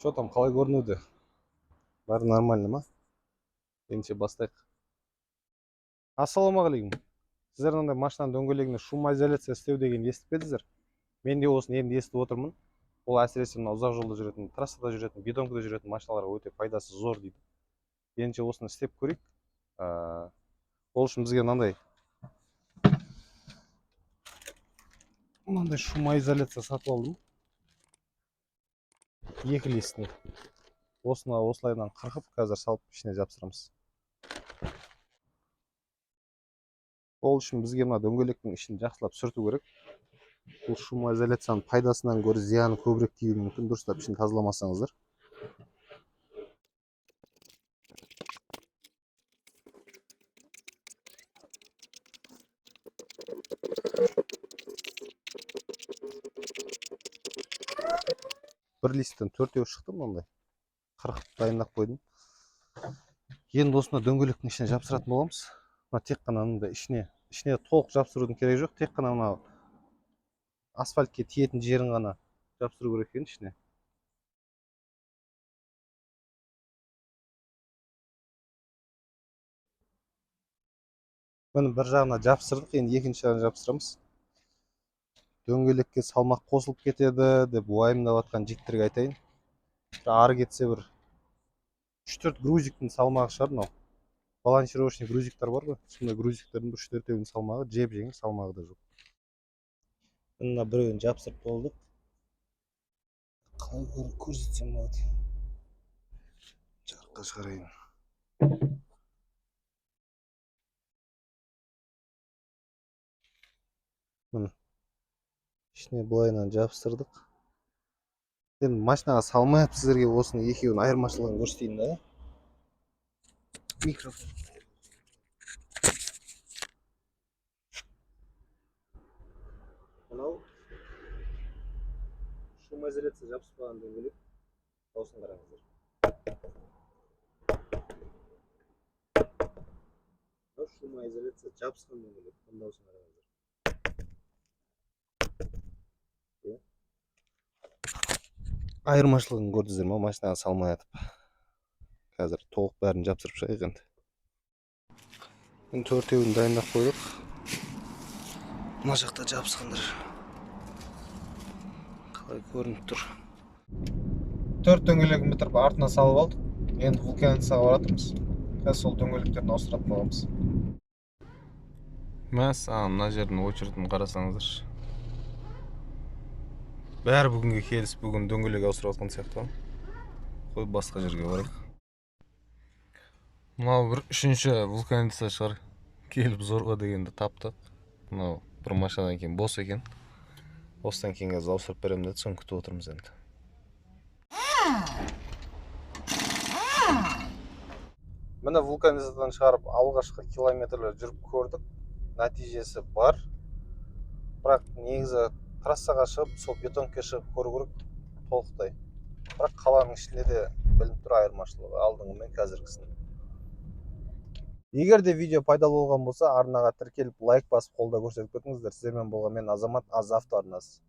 Че там, қалай көрінуде? Бәрі нормально ма? Ендеше бастайық. Ассалаумағалейкум. Сіздер мынандай машинаның дөңгелегіне шумоизоляция істеу деген естіп пе едіңіздер? Мен де осыны енді естіп отырмын. Ол әсіресе мына ұзақ жолда жүретін, трассада жүретін, бетонкада жүретін машиналарға өте пайдасы зор дейді. Ендеше осыны істеп көрейік. Ол үшін бізге мынандай шумоизоляция сатып алдым. Екі листін. Осыны осылайдан қырқып, қазір салып ішіне жапсырамыз. Ол үшін бізге мына дөңгелектің ішін жақсылап сүрту керек. Бұл шумоизоляцияның пайдасынан гөрі зияны көбірек тиюі мүмкін, дұрыстап ішін тазаламасаңыздар. Бір листтен төртеу шықты мынандай. Қырқып дайындап қойдым. Енді осыны дөңгелектің ішіне жапсыратын боламыз. Мына тек қана мынандай ішіне толық жапсырудың керегі жоқ, тек қана мына асфальтке тиетін жерін ғана жапсыру керек екен ішіне. Міне бір жағына жапсырдық, енді екінші жағына жапсырамыз. Дөңгелекке салмақ қосылып кетеді деп уайымдап жатқан жігіттерге айтайын. Бір ары кетсе бір үш-төрт грузиктің салмағы шығар мынау. Балансировочный грузиктер бар ғой, сондай грузиктердің бір үш-төртеуінің салмағы, жеп-жеңіл, салмағы да жоқ. Мына біреуін жапсырып болдық. Қалай көрсетсем болады? Жарыққа шығарайын. Міне. Ішіне былайынан жапсырдық. Енді машинаға салмай ақ сіздерге осының екеуінің айырмашылығын көрсетейін да. Микрофон. Мынау шумоизоляция жабыспаған дөңгелек. Дауысын қараңыздар. Мынау шумоизоляция жабысқан дөңгелек. Бұның дауысын қараңыздар. Айырмашылығын көрдіңіздер ма? Машинаға салмай атып. Қазір толық бәрін жапсырып шығайық енді. Енді төртеуін дайындап қойдық. Мына жақта жабысқандар қалай көрініп тұр. Төрт дөңгелегін бітіріп артына салып алдық. Енді вулканицаға баратырмыз. Қазір сол дөңгелектерін ауыстыратын боламыз. Мәссаған, мына жердің очередін қарасаңыздаршы. Бәрі бүгінге келісіп, бүгін дөңгелек ауыстырып жатқан сияқты ғой. Қой, басқа жерге барайық. Мынау бір үшінші вулканица шығар. Келіп зорға дегенді таптық. Мынау бір машинадан кейін бос екен. Осыдан кейін қазір ауыстырып беремін деді, соны күтіп отырмыз енді. Міне вулканизадан шығарып алғашқы километрлер жүріп көрдік. Нәтижесі бар. Бірақ негізі трассаға шығып, сол бетонке шығып көру керек толықтай. Бірақ қаланың ішінде де білініп тұр айырмашылығы алдыңғы мен қазіргісінің. Егер де видео пайдалы болған болса, арнаға тіркеліп, лайк басып қолдау көрсетіп кетіңіздер. Сіздермен болған мен Азамат, Азавто арнасы.